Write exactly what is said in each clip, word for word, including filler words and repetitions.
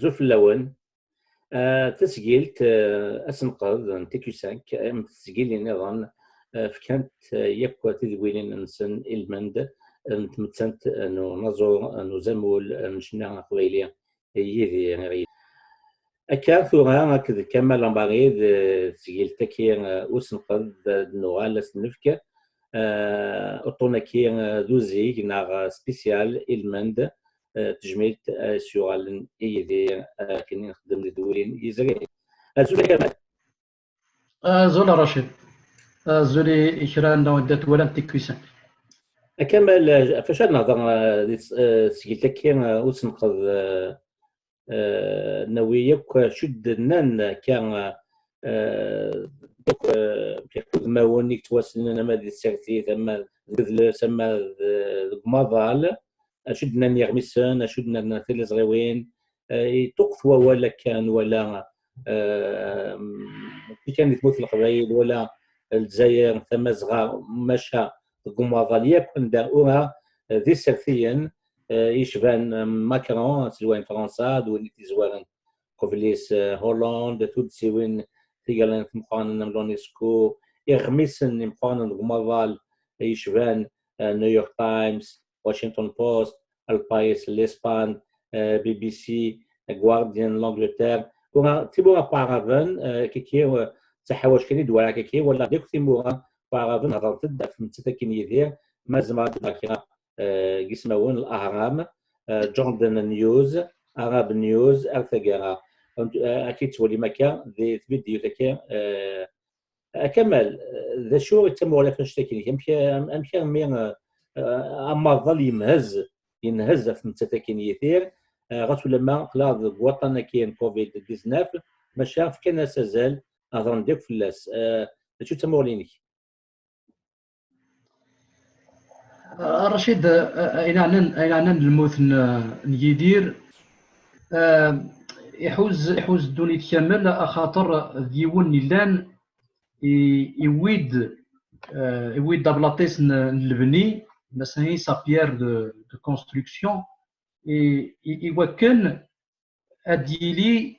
Azul fell-awen. Ah, tasgilt, ah, asenqed n T Q cinq, am tesgilin niḍen, ah, fkant, ah, yakk tidwilin-nsen ilmend n tmettant n unaẓur n uzamul n ccna aqbayli yid-i. Akka tura akked Kamal Lambarid, ah, tasgilt-agi, ah, usenqed, ah, ad nuɣal ad s-nefk, ah, uṭṭun-agi, ah, d uzig neɣ, ah, spécial ilmend, ah, tejmilt, ah, s-yuɣalen i yid-i, ah, akken i nxeddem di tedwilin yezrin. Azul a Kamal. Azul a Racid. Azul i, i kra n wadda twalam T Q cinq. A Kamal, ah, ɣef wacu ara nehder, ah, di ts-, ah, tesgilt-agi, ah, usenqed, ah, ah, nawi yakk acu d-nnan akka, ah, yakk, ah, udmawen i yettwassnen ama di tsertit, ama deg udles, ama d-, deg umaḍal, acu d-nnan yiɣmisen, acu d-nnan tiliẓriwin, ah, iṭuqet wawal akka nwala, ah, mačči kan di tmurt n Leqbayel, wala Lezzayer, Tamazɣa, maca deg umaḍal yakk anda ura, ah, d isertiyen, ah, yecban, ah, Macron, aselway n Fransa, d win i t-izwaren qbel-is, ah, Hollande, tuddsiwin tigernanin meqqranin am l'UNESCO, iɣmisen imeqqranen deg umaḍal yecban, ah, New York Times, Washington Post, El País, L'Espagne, ah, B B C, Guardian, l'Angleterre. Tura, timura n waɛraben, ah, kiki, ah, d taḥawact kan i d-walaɣ kiki, walaɣ-d akk timura n waɛraben hedrent-d ɣef nettat akken Yidir, ma zemreɣ ad d-ɣer kra, ah, n yismawen, L'Ahram, ah, Jordan News, Arab News, ar taggara. Ah, akka i tettwalim akka di tvidyut akka, ah, A Kamal, d acu i d tamuɣli ɣef annect-akin? Amek, amek armi, eh, amaḍal yemhez, yenhez ɣef nettat akin Yidir, eh, ɣas ulamma aql-aɣ deg waṭṭan-agi n covid dix-neuf, maca fkan-as azal, hedren-d akk fell-as. Eh, d acu d tamuɣli-inek? Ah, Racid, ah, ayen ɛnan, ayen ɛnan lmut n, n Yidir, ah, iḥuz, iḥuz ddunit kamel, axaṭer d yiwen yellan i, iwwi-d, ah, iwwi-d ablaṭis n, n lebni, masalan, sa pierre de, de construction, i, i, i wakken ad d-yili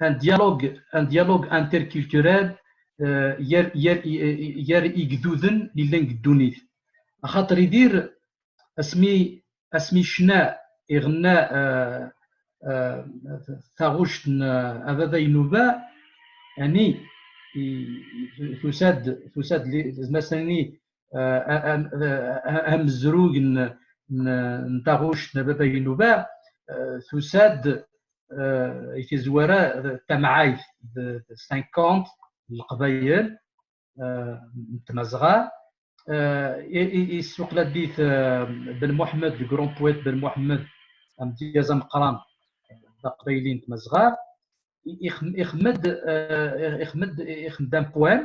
un dialogue, un dialogue interculturel, euh, gar, gar, gar igduden yellan deg ddunit. Axaṭer Yidir, asmi, asmi yecna, iɣenna, euh, euh, taɣuct n, euh, Ababa Inuba, ani, i, i, tusa-d, tusa-d li, masalan, eh, a-, a-, a-, amezrug n, n, n taɣuct n Baba Inuba, eh, tusa-d, eh, i tezwara, eh, tamɛayt d, d cinquante n Leqbayel, eh, n Tmazɣa, eh, i, i, issuqla-d-it, eh, Ben Muḥemmed, le grand poète Ben Muḥemmed, amedyaz ameqqran d aqbayli n Tmazɣa, i, ixem-, ixem-d, eh, ixem-d, ixem-d un poème,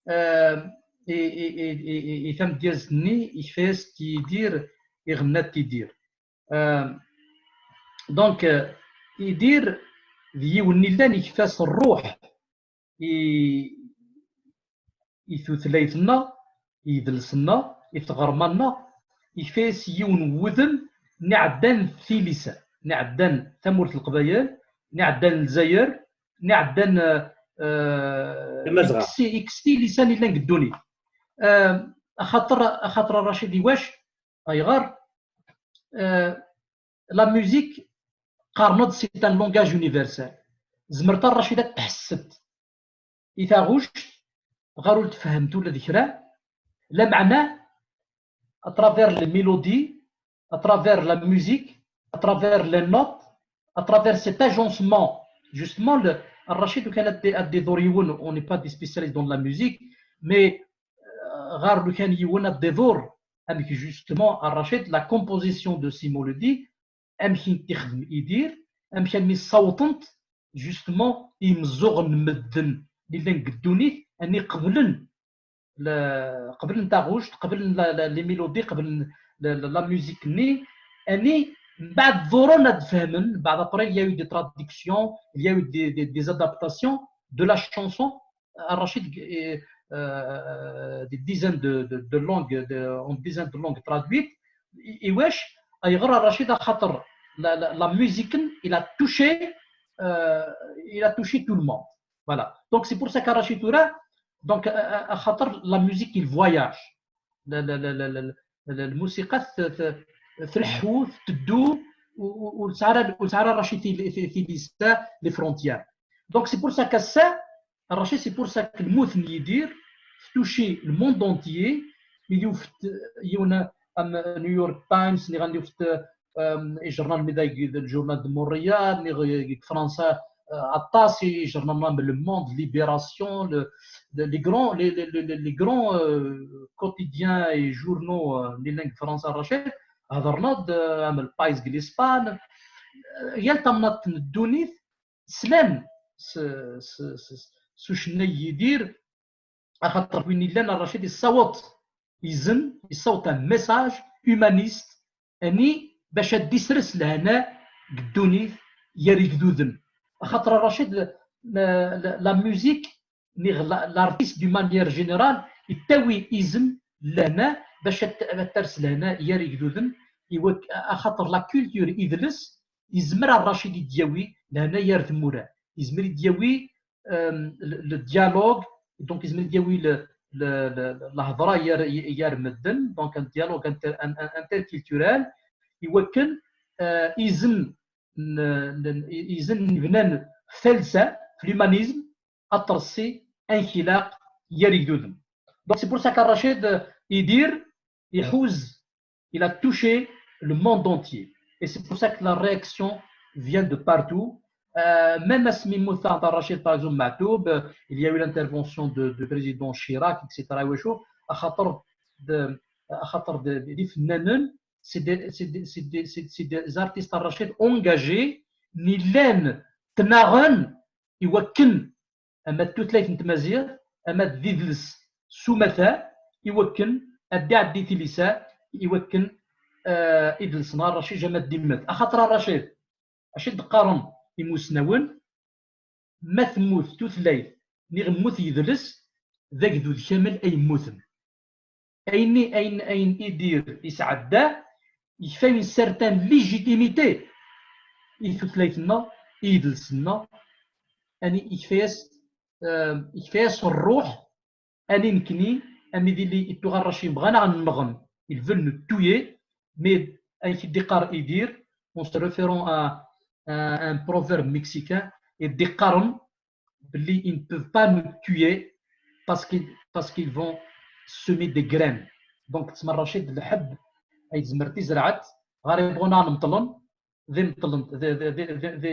eh, i, i, i, i, i, i tamedyazt-nni, yekfa-yas-d Yidir, iɣenna-d Tidir. Eh, donc, eh, Yidir d yiwen n illan yekfa-s rruḥ i, i tutlayt-nneɣ, i yidles-nneɣ, i tɣerma-nneɣ, yekfa-yas yiwen n wudem n iɛeddan tilisa, n iɛeddan tamurt n Leqbayel, n iɛeddan Lezzayer, n iɛeddan, eh, eh, Tamazɣa. Ikes-, ikes tilisa yellan deg ddunit. Eh, axaṭer, axaṭer a Racid, iwac, ayɣer, eh, la musique, qqaren-d c'est un langage universel. Zemret a Racid ad tḥesset i taɣuct, ɣer ur tfehmemt ula d kra, lameɛna, à travers les mélodies, à travers la musique, à travers les notes, à travers cet agencement, justement, le, Racid, kan ad d-, ad d-iḍur yiwen, on n'est pas des spécialistes dans la musique, mais, euh, ɣer lukan yiwen ad d-iḍur, amek, justement, a Racid, la composition de ces mélodies, amek i t-ixdem Yidir, amek almi ssawḍent, justement, i yimeẓẓuɣen n medden i llan deg ddunit, ani qeblen la, qeblen taɣuct, qeblen la, la, les mélodies, qeblen la, la, la musique-nni, ani mbeɛd ḍuren ad fehmen, mbeɛd après, il y a eu des traductions, il y a eu des, des, des adaptations de la chanson, a Racid, euh, euh, des dizaines de, de, de langues, de, en dizaines de langues traduites. I, iwac, ayɣer a Racid, axaṭer la, la, la musique, il a touché, euh, il a touché tout le monde. Voilà. Donc c'est pour ça qu'Arrachid tura, donc, euh, euh, axaṭer la musique, il voyage. La, la, la, la, la, la, la musique, t-, t-, tleḥḥu, tetteddu, u, u, u ur tesɛi ara, ur tesɛi ara Arrachid ti-, ti-, tilisa, les frontières. Donc c'est pour ça qu'ass-a, Arrachid, c'est pour ça que lmut n Yidir touché le monde entier, mi d-yufa yiwen am New York Times, niɣ anda yufa, euh, ijernanen mi d, d, le Journal de Montréal, niɣ deg Fransa, euh, aṭas ijernanen am Le Monde, Libération, le, le, les grands, les, les, les, les grands, euh, quotidiens et journaux, euh, n langue française, Arrachid, hedren-d, euh, am Le País deg Lispan, euh, yal tamnaḍt n ddunit, slan s, s, s, s ucennay Yidir, axaṭer win illan Arrachid yessaweḍ izen, yessaweḍ un message humaniste, ani bac ad d-isres lehna deg ddunit gar igduden. Axaṭer Arrachid, la, la, la musique, niɣ la, l'artiste d'une manière générale, yettawi izen, lehna, bac ad, ad ters lehna gar igduden, iwak-, axaṭer la culture, idles, yezmer Arrachid i d-yawi lehna gar tmura. Yezmer i d-yawi, euh, le, le dialogue, donc yezmer i d-yawi le, le, le, la hedra gar, gar medden, donc un dialogue inter, un, un, interculturel, iwakken, euh, izen n, n, izen n ibnan f talsa, f l'humanisme, ad tressi ankilaq gar igduden. Donc c'est pour ça qu'Arrachid, euh, Yidir, iḥuz, il a touché le monde entier. Et c'est pour ça que la réaction vient de partout. Euh, même asmi yemmut Arrachid, par exemple, Maɛtub, euh, il y a eu l'intervention de, de président Chirac, et cetera. Iwacu? Axaṭer d, axaṭer d, d ifennanen, c'est des, c'est des, c'est des, c'est, c'est des artistes Arrachid engagés, nni llan ttnaɣen iwakken ama d tutlayt n tmaziɣt, ama d idles s umata, iwakken ad d-iɛeddi tilisa, iwakken, euh, idles n Arrachid ama d-immet. Axaṭer Arrachid, acu i d-qqaren imusnawen, ma temmut tutlayt, niɣ yemmut yidles, d agdud kamel ay yemmuten. Ayen, ayen, ayen Yidir yesɛedda, yekfa une certaine légitimité i tutlayt-nneɣ, i yidles-nneɣ, ani yekfa-yas, euh, yekfa-yas rruḥ, ani nekkni, ami d illi ittuɣ Arrachid, bɣan ad aɣ-nneɣen, ils veulent nous tuer, mais ayen i d-iqqar Yidir, en se référant à, à un proverbe mexicain, i d-iqqaren, belli ils ne peuvent pas nous tuer parce qu'ils, parce qu'ils vont semer des graines. Donc, tessma Arrachid, lḥebb ay tezmer tizreɛt, ɣer ibɣun ad nmeṭlen, d imeṭlen, d, d, d, d, d,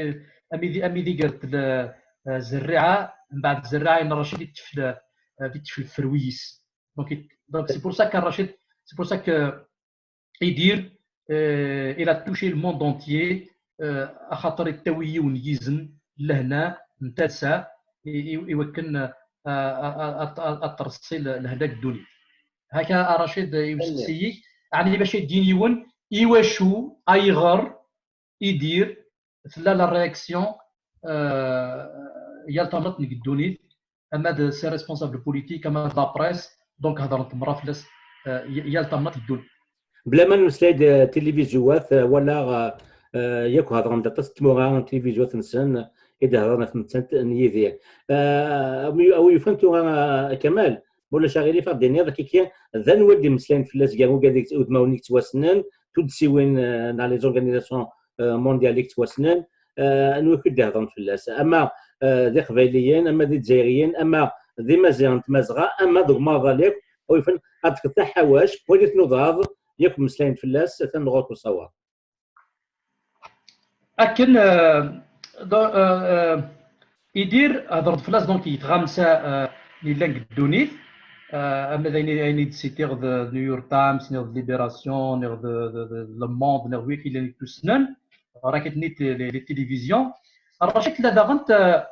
ami d, ami d iger d, eh, zerriɛa, mbeɛd zerriɛa-nni Arrachid i tettef, eh, i tettef lferwi-is. Donc, il, donc c'est pour ça qu'Arrachid, c'est pour ça que Yidir, euh, il a touché le monde entier, euh, axaṭer ittawi yiwen yizen, lehna n talsa, i, i, iwakken, euh, a, a, a, a, ad tressi le, lehna deg ddunit. Haka Arrachid, i usteqsi-ik, ɛni bac ad d-yini yiwen, iwacu, ayɣer, Yidir, tella la réaction, euh, yal tamnaḍt n ddunit, ama d ses responsables politiques, ama d la presse, donc hedren temra fell-as, euh, y-, yal tamnaḍt n ddunit. Bla ma nemmeslay-d, euh, tilivizyu-wat, euh, walaɣ, euh, euh, yakk hedren-d aṭas n tmura n tilivizyu-wat-nsen i d-hedren ɣef tmettant n Yidir. Euh, a wi, a wi yufan tura, euh, Kamal, ma ulac aɣilif, ad d-tiniḍ, kiki, d anwa i d-imeslayen fell-as gar wigad i, udmawen i yettwassnen, tuddsiwin, euh, neɣ les organisations, euh, mondiales i yettwassnen, euh, anwa i d-ihedren fell-as? Ama, euh, d Iqbayliyen, ama d Izzayriyen, ama d Imaziɣen n Tmazɣa, ama deg umaḍal akk, a wi yufan ad d-tefkeḍ taḥawact, wali-ten uḍad, yakk mmeslayen fell-as, atan ɣur-k usawaḍ. Akken, euh, do-, euh, euh, Yidir, hedren-d fell-as, donc, i tɣamsa, euh, yellan deg ddunit, euh, ama d ayen, ayen i d-sitiɣ d New York Times, niɣ d Libération, niɣ d, d, d Le Monde, niɣ d wid yellan ittussnen, ɣer-k-iten-id les, les télévisions. Rracit tella daɣen, euh,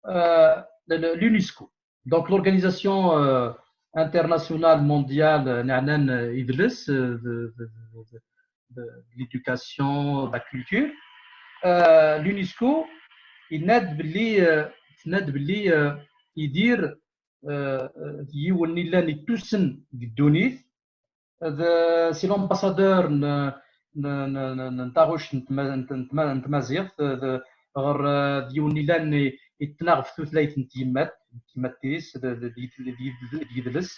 euh, le, le, l'UNESCO. Donc, l'organisation, euh, internationale mondiale, euh, neɛnan, euh, idles, euh, de, de, de, de, de l'éducation, de la culture, euh, l'UNESCO, yenna-d belli, euh, tenna-d belli, euh, Yidir, euh, euh, d yiwen yellan ittussen deg ddunit, d, c'est l'ambassadeur n, n, n, n, n taɣuct n tma-, n, n tma-, n tmaziɣt, d, ɣer, eh, d yiwen yellan i, yettnaɣ ɣef tutlayt n tyemmat, n tyemmat-is, d, d, d, d, d, d yidles.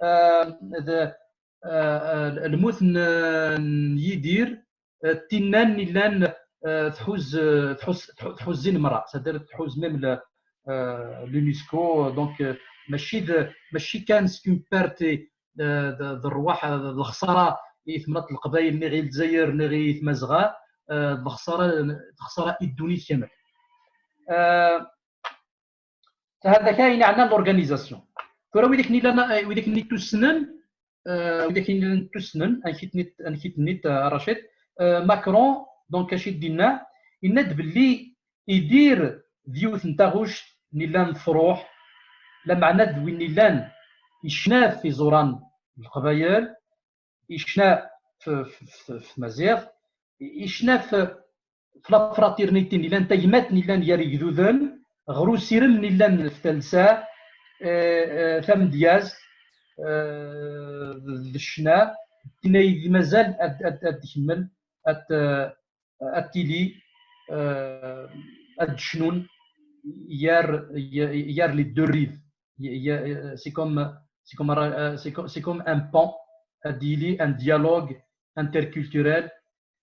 Eh, d, eh, eh, lmut n, n Yidir, eh, d tinna n yellan, eh, tḥuz, eh, tḥuz, tḥu-, tḥuzzin merra, c'est-à-dire tḥuz même le, eh, l'UNESCO, donc, eh, mačči d, mačči kan c'est une perte, eh, d, d rrwaḥ, eh, d lexsara i temnaḍt n Leqbayel niɣ i Lezzayer niɣ i Tmazɣa, eh, d lexsara, d lexsara i ddunit kamel. Eh, Hada kan ayen yeɛnan l'organisation. Tura wid akken yellan, eh, wid akken yettussnen, eh, wid akken yellan ttussnen, amek i ten-, amek i ten-, eh, Racid, eh, Macron, donc, acu i d-yenna, yenna-d belli Idir d yiwet n taɣuct n yellan tefruḥ, lameɛna d win yellan yecna f iẓuran n Leqbayel, yecna f, f, f, f tmaziɣt, yecna f, f la fraternité n yellan, tagmat n yellan gar igduden, ɣer usirem n yellan f talsa, eh, eh, tamedyazt, eh, d, d ccna, tinna i d mazal ad, ad, ad tkemmel, ad, eh, ad tili, eh, ad d-cnun gar, gar, gar les deux rives. Y-, y-, c'est comme, c'est comme, euh, c'est co-, c'est comme un pont, ad yili un dialogue interculturel,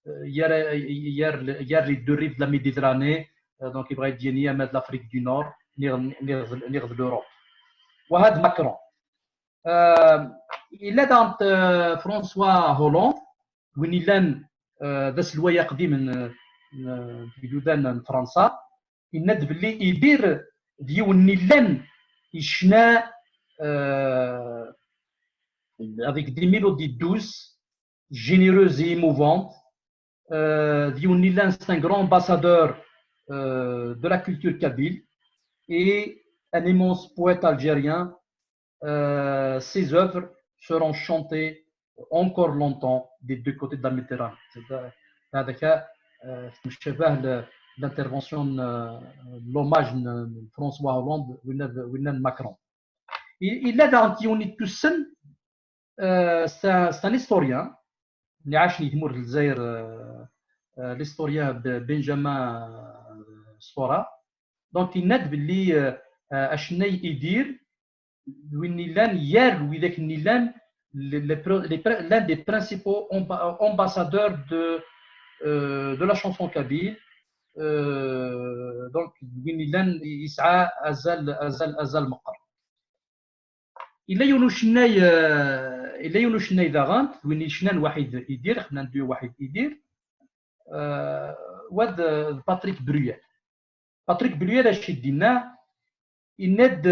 euh, gar, gar, gar les deux rives de la Méditerranée, euh, donc yebɣa ad d-yini ama d l'Afrique du Nord, niɣ, niɣ, niɣ d l'Europe. Wa hada Macron. Euh, yella daɣen, euh, François Hollande, win yellan, euh, d aselway aqdim n, n, n yigduden n Fransa, yenna-d belli Idir d yiwen n yellan yecna, euh, avec des mélodies douces, généreuses et émouvantes. Euh, d yiwen n yellan, c'est un grand ambassadeur, euh, de la culture kabyle et un immense poète algérien. Euh, ses œuvres seront chantées encore longtemps des deux côtés de la Méditerranée. C'est, euh, هذاك, euh, مشابه ل-, l'intervention, euh, l'hommage n, n François Hollande, winna d, winna n Macron. Il, il a daɣen yiwen yettussen, euh, c'est un, c'est un historien, اللي عاش في تمور الجزائر, euh, euh, l'historien B-, Benjamin, euh, Stora. Donc, yenna-d belli, euh, euh, acennay Idir, d win yellan gar widak n yellan le, le, le, l'un des principaux amba-, ambassadeurs de, euh, de la chanson kabyle. Euh, donc, d win yellan yesɛa azal, azal, azal meqqer. Yella yiwen ucennay, euh, yella yiwen ucennay daɣen, d win yecnan Waḥid Idir, xnan du Waḥid Idir, euh, wa d, d Patrick Bruel. Patrick Bruel acu i d-yenna? Yenna-d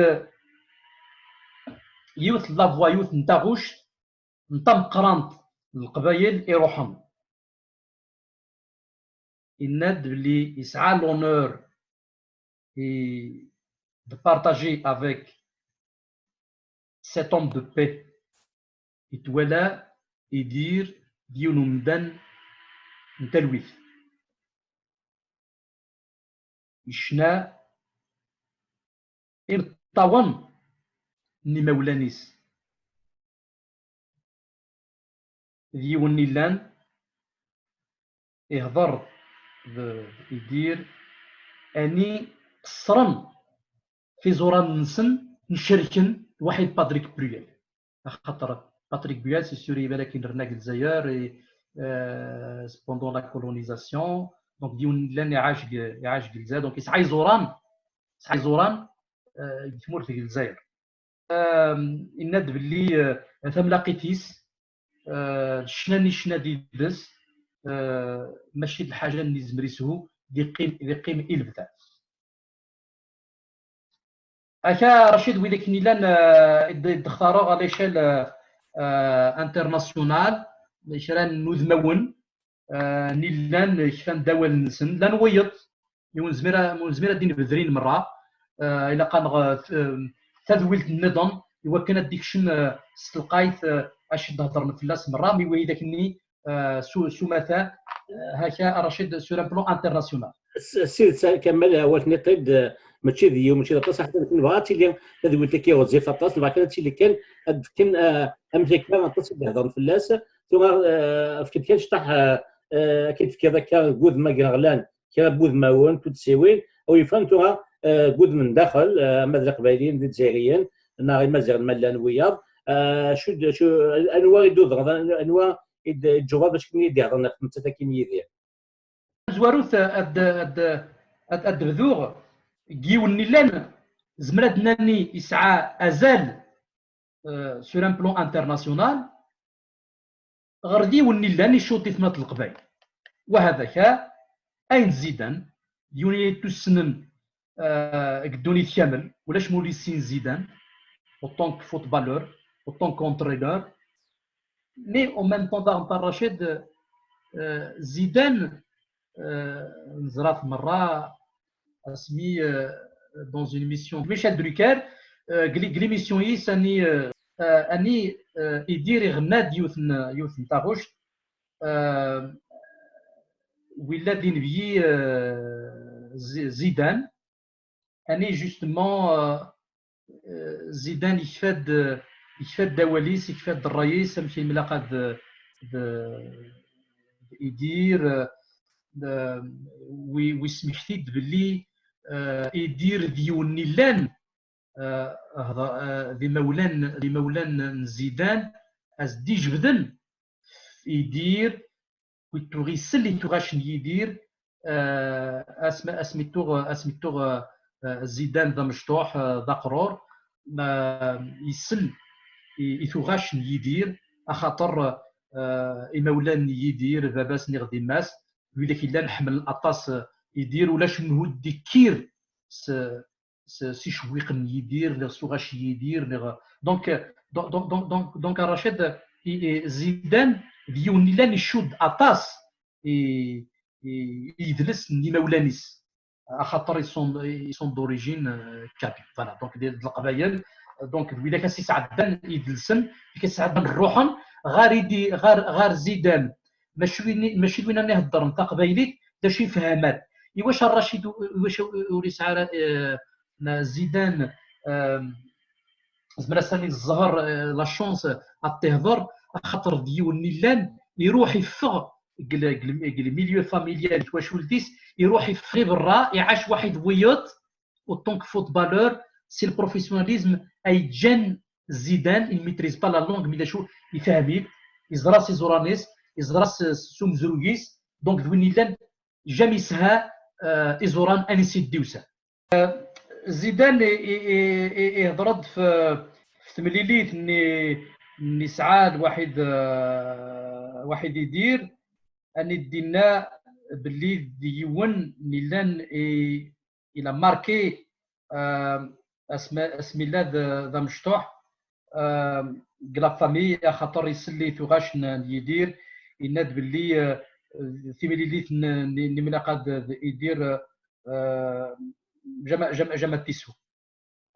yiwet n la voix, yiwet n taɣuct n tameqqrant n Leqbayel iruḥen. Yenna-d belli yesɛa l'honneur et de partager avec cet homme de paix. Itwala Idir d yiwen umdan n talwit. Yecna imeṭṭawen n imawlan-is. D yiwen yellan ihḍer d, d Idir, ani qeṣṣren f iẓuran-nsen, ncerken Waḥid Patrick Bruel. Axaṭer Patrick Bruel, c'est sûr, iban akken yerna deg Lezzayer, et, euh, pendant la colonisation, donc d yiwen yellan iɛac deg, iɛac deg Lezzayer, donc yesɛa iẓuran, yesɛa iẓuran, euh, deg tmurt n Lezzayer. Euh, yenna-d belli, euh, tamlaqit-is, euh, d ccna-nni yecna yid-s, euh, mačči d lḥaǧa-nni yezmer yeshu, d iqqim, d iqqim i lebda. Akka, Racid, wid akken yellan, euh, i d-, i d-xtareɣ à l'échelle, euh, euh, internationale, kra n wudmawen, euh, n yellan kfan-d awal-nsen, llan wiyeḍ, i ur nezmir a, ur nezmir ad d-inbedrin merra, euh, ilaq-aneɣ, euh, t-, euh, tadwilt nniḍen, i wakken ad d-ikcem, euh, s telqayt, euh, acu d-hedren fell-as merra, mi wid akken-nni, euh, s u-, s umata, euh, haka, Racid, sur un plan international. S, s tidet, Kamal, awal tenniḍ-t-id, eh, mačči d yiwen, mačči d aṭas, aḥaṭan nebɣa ad tili tadwilt-agi ɣezzifet aṭas, nebɣa kan ad tili kan, ad d-fken, eh, amek akka, aṭas i d-hedren fell-as. Tura, eh, efk-d kan cṭaḥ, eh, eh, ad k-id-tefkiḍ akka deg wudem agraɣlan kra n wudmawen, tuddsiwin, aw yefran tura, eh, deg wudem n daxel, eh, ama d Leqbayliyen d Izzayriyen, neɣ Imaziɣen ma llan wiyaḍ, eh, acu d-, acu, anwa i d-udreḍ, anwa i d-, i d-tjuɣeḍ, acu i d-ihedren ɣef tmettat akin Yidir? Tazwarut, ad, ad, ad, ad bduɣ deg yiwen n illan, zemreɣ ad nani yesɛa azal, euh, sur un plan international, ɣer d yiwen n illan icudd i tmurt n Leqbayel. Wahada ka, ayen d Zidane, d yiwen i tussnen, euh, deg ddunit kamel, ulac ma ur yessin Zidane, autant que footballeur, autant qu'entraîneur, mais en même temps, daɣen, Racid, euh, Zidane, euh, neẓra-t merra, asmi, euh, dans une émission de Michel Drucker, euh, deg l-, deg l'émission-is, ani, euh, euh, ani, euh, Idir iɣenna-d yiwet n, yiwet n taɣect, euh, willa d inebgi, euh, Zi-, Zidane, ani justement, euh, euh, Zidane yekfa-d, yekfa-d awal-is, yekfa-d ṛṛay-is, amek i ilaq ad, d, d Idir, euh, d, wi, wi smekti-d belli, euh, Idir d yiwen n illan, euh, hḍ-, euh, d imawlan, d imawlan n Zidane, as-d-ijebden Idir, wi tuɣ isell i tuɣac n Yidir, euh, asmi, asmi tuɣ, asmi tuɣ, euh, euh, Zidane d amecṭuḥ, euh, d aqrur, euh, isell i, i tuɣac n Yidir, axaṭer, euh, imawlan n Yidir, baba-s niɣ d yemma-s, widak illan ḥemmlen aṭas, euh, Idir, ulac menhu d-ikkir s, s, s icewwiqen n Yidir, neɣ s tuɣac n Yidir, neɣ, donc, euh, donc, donc, donc, donc, donc, a Racid, i, i, Zidane d yiwen illan icudd aṭas i, i, i yidles n yimawlan-is, axaṭer ils sont, ils sont d'origine, euh, kabyle. Voilà, donc, d, d Leqbayel, donc, d widak as isɛeddan idles-nsen, d widak as isɛeddan ṛṛuḥ-nsen, ɣer Idi-, ɣer, ɣer Zidane, mačči win, mačči d win ara iheddren taqbaylit, d acu yefhem-at. Iwacu Racid u-, iwacu ur yesɛi ara, euh, Zidane, euh, zemreɣ ad s-iniɣ zzher, euh, la chance, euh, ad t-ihder, axaṭer d yiwen illan, iruḥ iffeɣ deg le, deg le, deg le milieu familial n twacult-is, iruḥ iffeɣ i berra, iɛac waḥid wiyeḍ, autant que footballeur, c'est le professionnalisme ay ǧǧan Zidane, il maîtrise pas la langue, mais d acu, ifhem-it, iẓra s iẓuran-is, iẓra s, s umezruy-is, donc d win illan, jamais yesha, euh, iẓuran ansi d-iwsa. Euh, Zidane i, i, i, i, ihder-d f, f temlilit nni, nni sɛa lwaḥid, euh, waḥid Idir, ani d-inna belli d yiwen n illan i, il a marqué, euh, asma, asmi yella d, d amecṭuḥ, euh, deg la famille, axaṭer isell i tuɣac n, n Yidir, yenna-d belli, euh, timlilit n, n, n imlaqad d Idir, euh, jama, jama, jama tissu.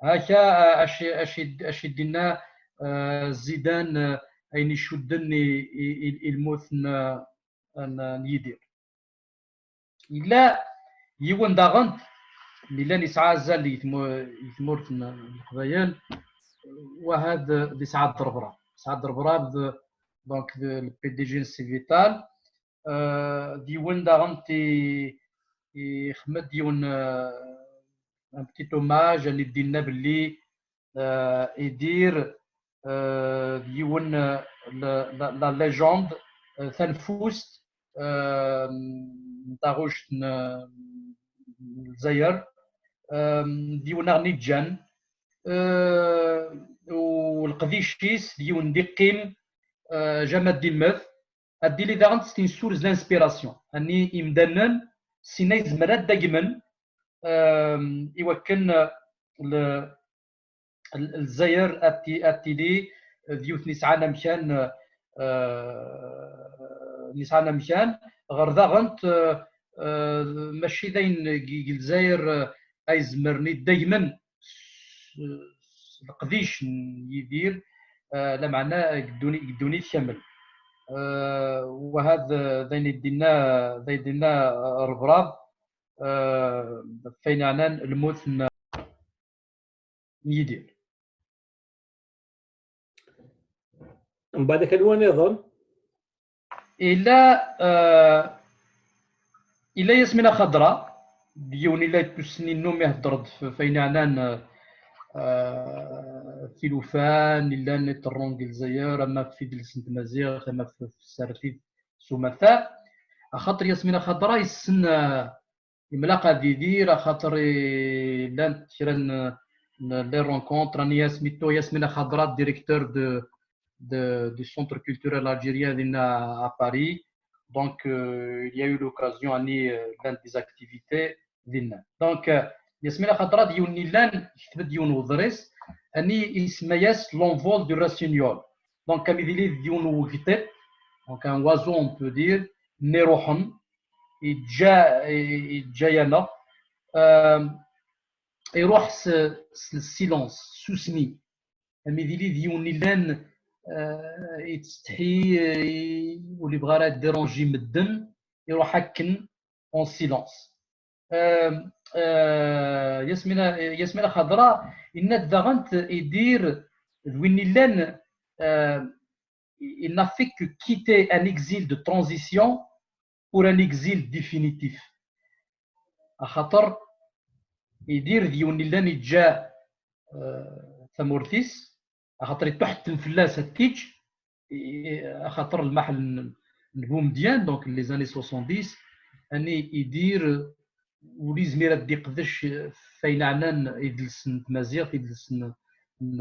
Haka, euh, aci, aci, aci d-inna, euh, Zidane, euh, ayen icudden i, i, i, i lmut n, n, n Yidir. Yella yiwen daɣen, nillan yesɛa azal i tmu-, i tmurt n Leqbayel, waha d, d Isɛad Rebra. Isɛad Rebra d, donc, d, le P D G n Civital, euh, d yiwen daɣen ti, ixmed yiwen, euh, un petit hommage, ani d-inna belli, euh, Idir, euh, d yiwen, euh, la, la, la légende, euh, tanfust, euh, n taɣuct n, n Lezzayer, euh, d yiwen aɣ-niǧǧan, euh, u leqdic-is d yiwen d-iqqim, euh, jama d-immet, ad d-tili daɣen testin source d'inspiration. Ani imdanen sin ay zemren ad dagmen, euh, iwakken, euh, le, L-, Lezzayer ad ti-, ad tili d yiwet n yesɛan amkan, euh, n yesɛan amkan, ɣer daɣen, euh, euh, mačči d ayen deg, deg Lezzayer, euh, ay zemren i ddagmen s, s leqdic n Yidir, euh, lameɛna deg dduni-, deg ddunit kamel. Euh, waha d, d ayen i d-inna, d ayen i d-inna, euh, Rebrab, euh, ɣef wayen yeɛnan lmut n, n Yidir. Mbeɛd, akka n waniḍen? Ila, euh, Yella Yasmina Xadra, d yiwen yella yettussen innum ihedder-d f, f ayen yeɛnan, eh, tilufan yellan iṭerrun deg Lezzayer, ama f idles n tmaziɣt, ama f, f tsertit s umata. Axaṭer Yasmina Xadra yessen, eh, imlaq ad idir, axaṭer i, llant kra n, n les rencontres, ani asmi tuɣ Yasmina Xadra, directeur de, de, du Centre culturel algérien dinna à Paris. Donc, euh, il y a eu l'occasion, ani, euh, llant des activités dinna. Donc, euh, Yasmina Xadra d yiwen yellan, yekteb-d yiwen uḍris, ani isemma-yas L'envol du rossignol. Donc, amidili d yiwen wegṭiṭ, donc un oiseau, on peut dire, n iruḥen, yeǧǧa, yeǧǧa-yaneɣ, euh, iruḥ s, s silence, susmi. Amidili d yiwen yellan, euh, yettsetḥi, euh, ur yebɣi ara ad déranger medden, iruḥ akken en silence. Euh, euh, Yasmina, Yasmina Xadra, yenna-d daɣen Idir d win yellan, euh, il n'a fait que quitter un exil de transition pour un exil définitif. Axaṭer Idir d yiwen yellan yeǧǧa, euh, tamurt-is, axaṭer iṭuḥetten fell-as ad t-iǧǧ, i, i, axaṭer lmaḥel n, n Bumedyan, donc les années soixante-dix, ani Idir ur yezmir ad d-iqdec f ayen ɛnan idles n tmaziɣt, idles n, n,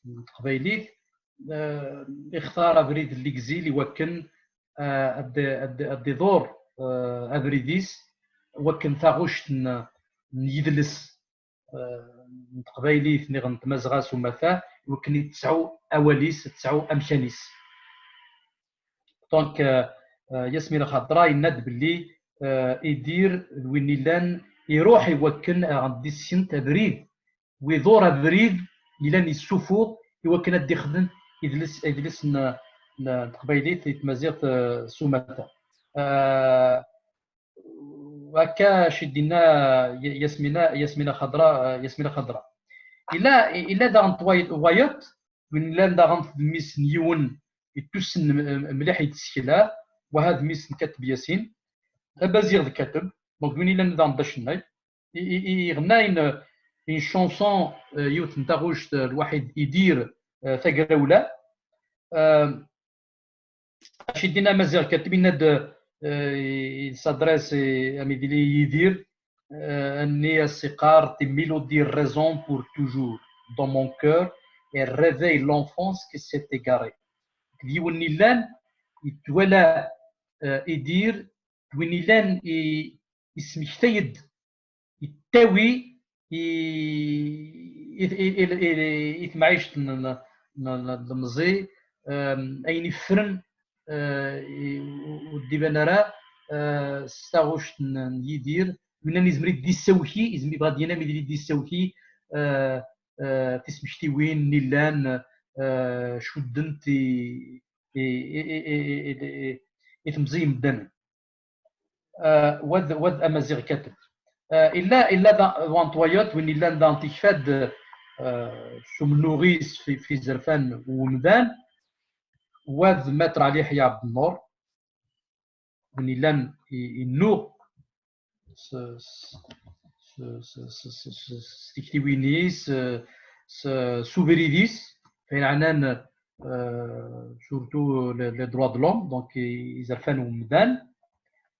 n teqbaylit, eh, ixtar abrid n l'exil i wakken, eh, ad, ad, ad iḍur, eh, abrid-is, wakken taɣuct n, n yidles, eh, n teqbaylit niɣ n tmazɣa s umata, i wakken i tesɛu awal-is, tesɛu amkan-is. Donc, eh, eh, Yasmina Xadra yenna-d belli, eh, Idir d win illan iruḥ i wakken ad ɣ-d-issent abrid, wiḍur abrid yellan yessufuɣ i wakken ad d-ixdem idles, idles n, n teqbaylit i tmaziɣt, eh, s umata. Eh, akka acu i d-yenna Y-, Yasmina, Yasmina Xadra, eh, Yasmina Xadra. Illa, illa daɣen tway-, wayeḍ, win llan daɣen d mmi-s n yiwen yettussen m-, mliḥ i tsekla, waha d mmi-s n Kateb Yasin, d amaziɣ d Kateb, donc win illan daɣen d acennay. I, i, i, iɣenna une, une chanson, euh, yiwet n taɣuct, euh, lwaḥid Idir, euh, tagrawla. Euh, acu i d-yenna Maziɣ Kateb, yenna-d, euh, il s'adresse, euh, à Midili Yidir, euh, anni as-iqqar: tes mélodies résonnent pour toujours dans mon cœur et réveillent l'enfance qui s'est égarée. D yiwen illan, yettwala, euh, Idir, d win illan i, ismektay-d, yettawi i, i, i, i, i, i temɛict n, n, n, n, n lemẓi, em, ayen iffren, eh, i, ur, ur d-iban ara, eh, s taɣuct n, n Yidir, winna izmer i d-issawki, izmer ibɣa ad d-yini amidili d-issawki, eh, eh, tismektiwin n illan, eh, cuddent i, i, i temẓi imeddanen. Eh, wa d, wa d amaziɣ Kateb. Eh, illa, illa da, wa n twayeḍ, win illan da tikfa-d, eh, s umennuɣ-is fi, fi izerfan n umdan, wa d Maître Ali Ḥya Ɛebdennur, win illan i, innuɣ s, s, s tiktiwin-is, s, s ubrid-is, f ayen ɛnan, eh, surtout les, les droits de l'homme, donc i, izerfan n umdan.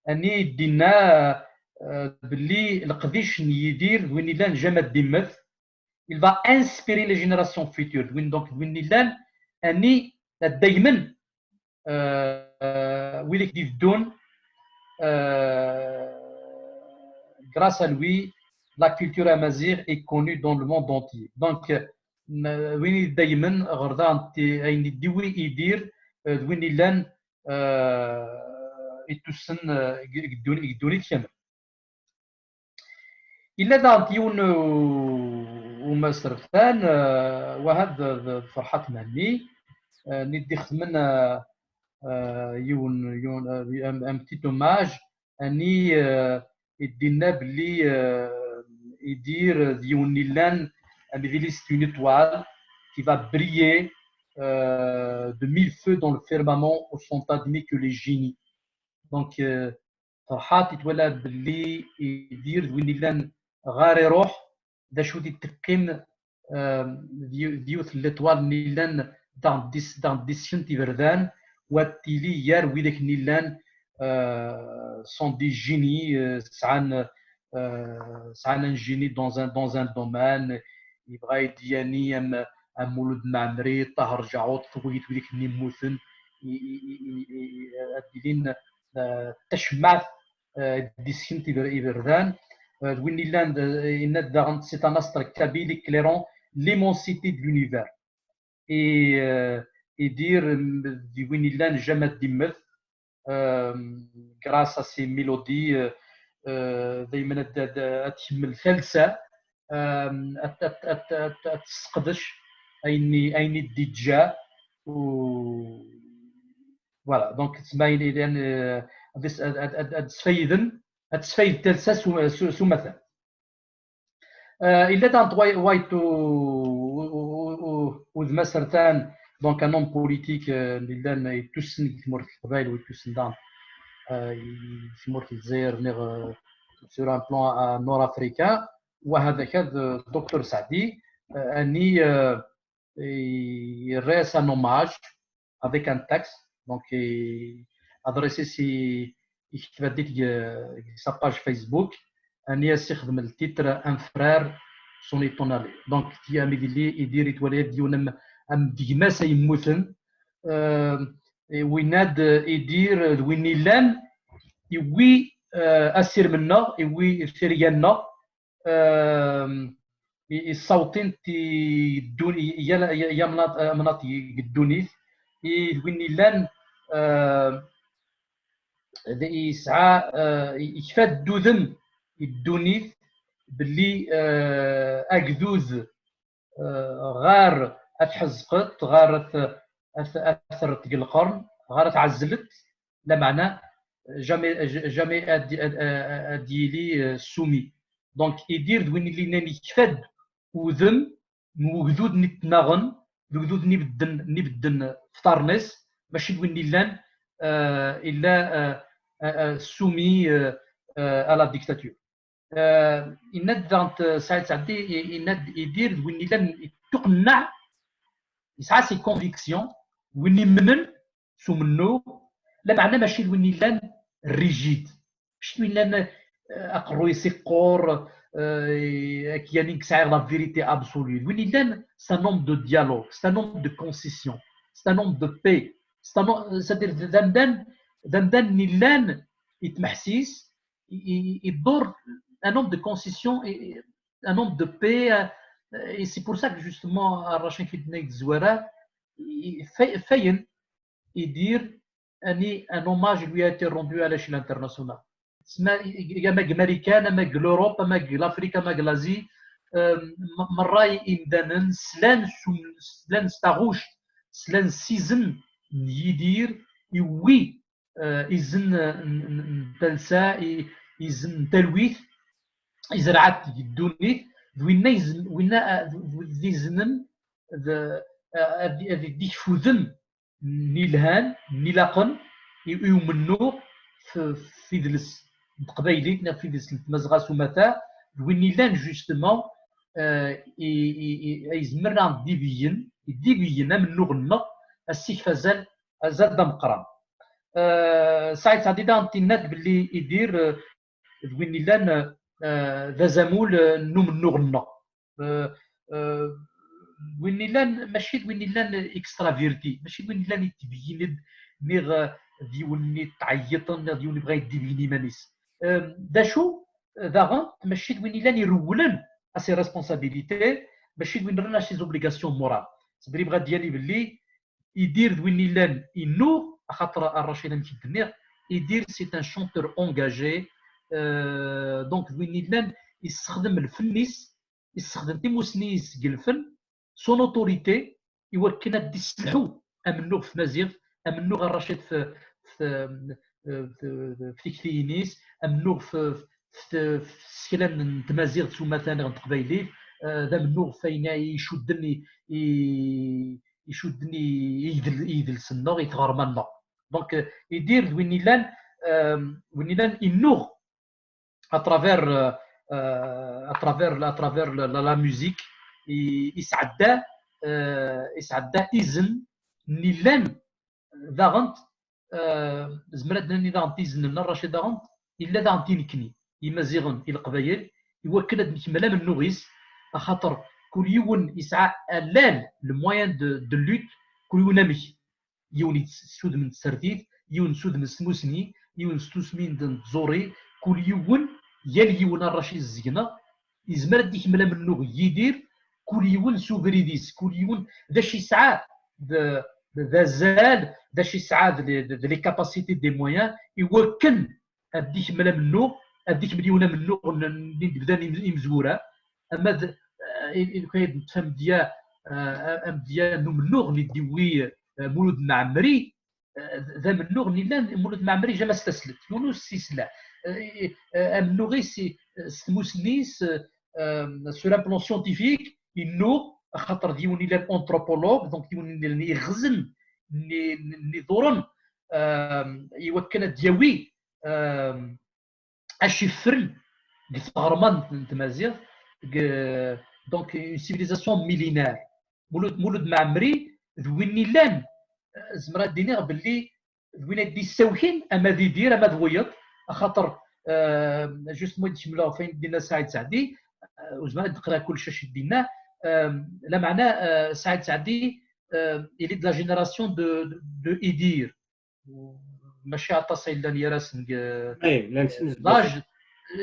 Ani d-inna, eh, belli leqdic n Yidir d win illan jamais ad d-immet, il va inspirer les générations futures. D win, donc, d win illan, ani, daymen, euh, wid i k-d-ibeddun, euh, grâce à lui, la culture amazigh est connue dans le monde entier. Donc, n-, win i daymen ɣer da n ti-, ayen i d-iwi Idir, euh, d win illan, euh, ittussen, euh, deg, deg ddun-, deg ddunit kamel. Illa daɣen yiwen u-, umasreftan, eh, waha d, d, d Ferḥat Mhenni, eh, nni d-ixedmen, eh, eh, yiwen, yiwen, eh, un, un petit hommage, ani, eh, i d-inna belli, eh, Idir d yiwen illan, amidili c'est une étoile qui va briller, euh, de mille feux dans le firmament aussi admis que les génies. Donc, euh, Ferḥat i twala belli Idir d win illan ɣer iruḥ, d acu di teqqim, euh, d yu-, d yiwet n l'étoile n illan daɣ dis-, daɣ diskent iberdan, wa tili gar widak n illan, euh, sont des génies, euh, sɛan, euh, sɛan un génie dans un, dans un domaine, yebɣa ad d-yani am, am Mulud Mɛemmri, Ṭaher Ǧaɛuṭ, tuɣ-it widak-nni mmuten, i, i, i, i, i, ad d-ilin, euh, tacemmaɛt, euh, d-iskent iber-, iberdan, euh, d win illan d, yenna-d daɣen, c'est un astre kabyle éclairant l'immensité de l'univers. Et, euh, Idir, mm, d win illan jamais ad d-immet, euh, grâce à ses mélodies, euh, euh, daymen ad, ad, ad tkemmel talsa, euh, ad, ad, ad, ad, ad tesseqdec ayen i, ayen i d-iǧǧa. U, voilà, donc, tsemma ayen, ayen, euh, ad, ad, ad, ad, ad sfayden, ad tesfayed talsa s, s, s umata. Euh, illa daɣ Dwight, Dwight u, u, u, u, udem asertan, donc un homme politique, euh, yellan yettussen deg tmurt n Leqbayel, u yettussen daɣen, euh, deg tmurt n Lezzayer, neɣ, euh, sur un plan, euh, nord-africain, wa hada kad, euh, Docteur Saɛdi, euh, ani, euh, yerra-as un hommage avec un texte, donc, i, adresse-is i, yektab-d deg, deg sa page Facebook, ani as-ixdem le titre Un frère s'en est allé. Donc, ti am idili Idir itwala-d yiwen am, am d gma-s ay yemmuten, euh, et winna-d Idir d win illan, iwwi, euh, asirem-nneɣ, iwwi tirga-nneɣ, euh, i, i ṣṣawtin ti ddun-, i, i, i, i amnaṭ, amnaṭ i, i ddunit, i d win illan, euh, d, yesɛa, euh, i, ikfa-d d udem i ddunit belli, euh, agdud, euh, ɣer at Ḥezqet, ɣer at, at, at Rret deg Lqern, ɣer at Ɛezlet, lameɛna jamais, jamais ad, ad, ad, ad yili, euh, soumis. Donc, Idir d win illan ikfa-d udem n ugdud n ittnaɣen, d ugdud n ibedden, n ibedden f tarnes, mačči d win illan, euh, illa, euh, euh, euh, soumis, euh, euh, à la dictature. Euh, yenna-d daɣen, euh, Saɛid Saɛdi, i-, yenna-d Idir d win illan yettuqenneɛ, yesɛa ses convictions, win imenen s umennuɣ, lameɛna mačči d win illan rigide, mačči d win illan, euh, aqerruy-is iqqur, euh, ak-, yani sɛiɣ la vérité absolue. D win illan, c'est un homme de dialogue, c'est un homme de concession, c'est un homme de paix, c'est un homme, c'est-à-dire d amdan, d amdan n illan itmeḥsis, i, i, iddur un homme de concession, et un homme de paix, euh, et c'est pour ça que justement, Rachin Kidney Zwara, i, fa-, fayen, Idir, ani un hommage lui a été rendu à l'échelle internationale. Tsemma, ama deg Marikan, ama deg l'Europe, ama deg l'Afrique, ama deg l'Asie, euh, m-, merra imdanen slan s, slan s taɣuct, slan s izen n Yidir, iwwi, euh, izen n, n, n talsa, i, izen n talwit, izreɛ-d deg ddunit, d winna izen, winna, euh, d, d iznen, d, euh, ad, ad d-ikfudem n ilhan, n ilaqen, i, i umennuɣ f, f idles n teqbaylit, neɣ f idles n tmazɣa s umata, d win illan, justement, euh, i, i, i, ay izemren ad d-ibeyyen, i d-ibeyyen amennuɣ-nneɣ, as-ikf azal, azal d ameqqran. Euh, Saɛid Saɛdi daɣen tinna-d belli Idir, euh, d win illan, euh, d azamul, euh, n umennuɣ-nneɣ. Euh, euh, win illan, mačči d win illan extraverti, mačči d win illan yettbeyyin-d, niɣ, euh, d yiwen i tɛeyyiṭen, niɣ d yiwen ibɣa ad d-ibeyyen iman-is. Euh, d acu, euh, daɣen, mačči d win illan irewlen à ses responsabilités, mačči d win rran à ses obligations morales. C'est-à-dire, yebɣa ad d-yali belli Idir d win illan innuɣ, axaṭer a Racid, amek i d-nniɣ, Idir c'est un chanteur engagé, euh, donc d win illan issexdem lfenn-is, issexdem timusni-is deg lfenn, son autorité, i wakken ad d-isselḥu amennuɣ f tmaziɣt, amennuɣ a Racid f, f, f, f tiktiyin-is, amennuɣ f, f, f tsekla n tmaziɣt s umata neɣ n teqbaylit, euh, d amennuɣ f ayen i icudden i, i, icudden i, i idel-, i idles-nneɣ, i tɣerma-nneɣ. Donc, euh, Idir d win illan, euh, win yellan innuɣ à travers, euh, euh, à travers, à travers la, la, la musique, i, isɛedda, euh, isɛedda izen n illan daɣen, euh, zemreɣ ad nini daɣen izen n Racid daɣen, illa daɣen i nekni, Imaziɣen, i Leqbayel, i wakken ad nekmel amennuɣ-is, axaṭer kul yiwen isɛa allal, le moyen de, de lutte, kul yiwen amek. Yiwen yessudem n tsertit, yiwen yessudem s tmusni, yiwen s tusmi n tẓuri, kul yiwen, yal yiwen a Racid Zegneɣ, yezmer ad d-ikmel amennuɣ n Yidir, kul yiwen s ubrid-is, kul yiwen d acu yesɛa d, d, d azal, d acu yesɛa d, d, d les capacités, des moyens, i wakken ad d-ikmel amennuɣ, ad d-ikmel yiwen amennuɣ n, n, n bdan im-, imezwura, ama d, eh, i, i, i, d amedya, eh, amedya n umennuɣ n i d-iwwi, eh, Mulud Mɛemmri, eh, d amennuɣ n illan, Mulud Mɛemmri jamais s taslet, yiwen ur s-isla. Eh, eh, amennuɣ-is, eh, s tmusni-s, eh, sur un plan scientifique, innuɣ, axaṭer d yiwen illan anthropologue, donc yiwen illan iɣzen, n, n, n iḍuren, eh, i wakken ad d-yawi, eh, acifren deg tɣerma n, n tmaziɣt, deg, donc une civilisation millénaire. Mulud, Mulud Mɛemmri d win illan, eh, zemreɣ ad d-iniɣ belli d win ay d-yessawken ama d Idir ama d wiyeḍ, axaṭer, eh, justement, ad d-kemmleɣ ɣef wayen d-yenna Saɛid Seɛdi, eh, ur zmireɣ ad d-qreɣ kullec acu d-yenna, eh, lameɛna, eh, Saɛid Seɛdi, eh, il est de la génération de, de, de Idir. Mačči aṭas ay yellan gar-asen deg, eh, l'âge,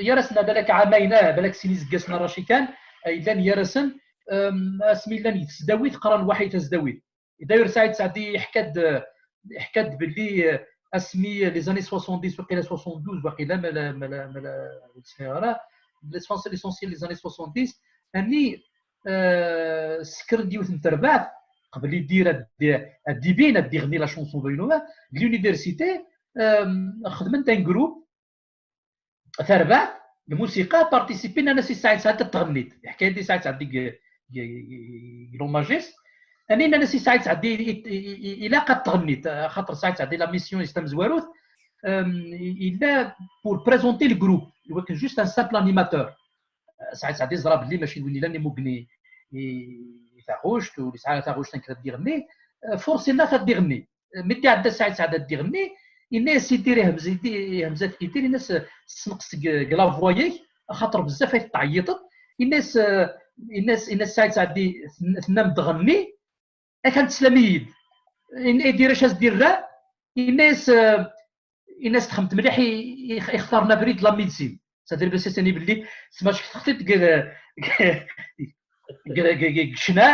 gar-asen balak ɛamayen, ah, balak sin izeggasen ar aci kan, ay yellan gar-asen, em, asmi llan deg tesdawit, qqaren Waḥi Tasdawit. D'ailleurs, Saɛid Seɛdi yeḥka-d, yeḥka-d belli, eh, asmi les années soixante-dix, waqila soixante-douze, waqila, ma la, ma la, ma la, ur sɛiɣ ara, l'essentiel, les années soixante-dix, ani, eh, ssekren-d yiwet n terbaɛt, qbel Idir ad d-, ad d-ibin, ad d-iɣni la chanson Baynuwa, deg l'université, em, xedmen-d un groupe, terbaɛt, lmusiqa, participin, nnan-as i Saɛid Seɛdi ad tɣennit. Yeḥka-yi-d i Saɛid Seɛdi deg, deg, deg l'hommage-is. Ani nnan-as i Saɛid Seɛdi i, i, i, ilaq ad tɣennit, axaṭer Saɛid Seɛdi la mission-is tamezwarut, em, i-, illa pour présenter le groupe. I wakken juste un simple animateur. Saɛid Seɛdi yeẓra belli mačči d win illan imuggen i, i, i taɣect, ur yesɛi ara taɣect akken ad d-iɣenni. Forcément ad d-iɣenni. Mi d-iɛedda Saɛid Seɛdi ad d-iɣenni, yenna-yas Idir, ihemz-, ihemz-at Idir, yenna-yas, ssenqes deg, deg la voix-ik, axaṭer bezzaf ay tettɛeyyiṭeḍ. Yenna-yas, yenna-yas, yenna-yas Saɛid Seɛdi, ten-, tennam-d ɣenni, akan teslam-iyi-d. Yenna Idir acu as-d-irra, yenna-yas, yenna-yas texmemt mliḥ i, i, ixtaren abrid de la médecine. C'est-à-dire, bas-as ani belli tmackteɣ-t-id deg, deg, deg, deg, deg ccna,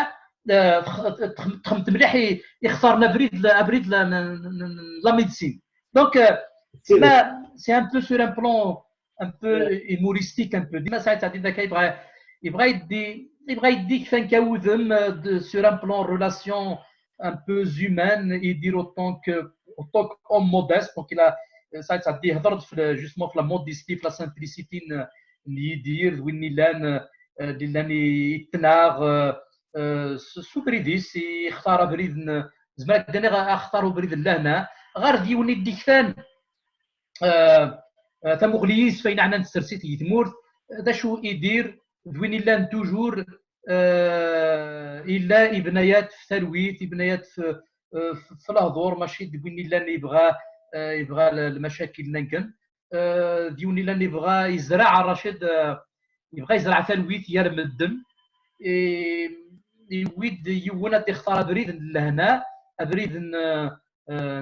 eh, tex-, tex-, texmemt mliḥ i, ixtaren abrid, abrid la, la, la, la médecine. Donc, euh, c'est un peu sur un plan un peu humoristique, un peu. Dima Saɛid Seɛdi d akka yebɣa, yebɣa yeddi, yebɣa yeddi kfan ka wudem, euh, de, sur un plan relation un peu humaine, Idir autant que, autant qu'homme modeste. Donc, il a, euh, Saɛid Seɛdi yehder justement ɣef la modestie, ɣef la simplicité n, n Yidir, d win illan, euh, d illan yettnaɣ, euh, euh, s, s ubrid-is, yextar abrid n, zemreɣ ad d-iniɣ axtar ubrid n lehna, ɣer d yiwen i d-iktan, euh, euh, tamuɣli-is f ayen ɛnan tsertit deg tmurt, d acu Idir, d win illan toujours, euh, illa ibna-yat f talwit, ibna-yat f, euh, f, f lehdur, mačči d win illan yebɣa, euh, yebɣa l-, lmacakil n anken. Euh, d yiwen illan yebɣa yezreɛ, Racid, euh, yebɣa yezreɛ talwit gar medden. I, iwwi-d yiwen ad d-ixtar abrid n lehna, abrid n, euh,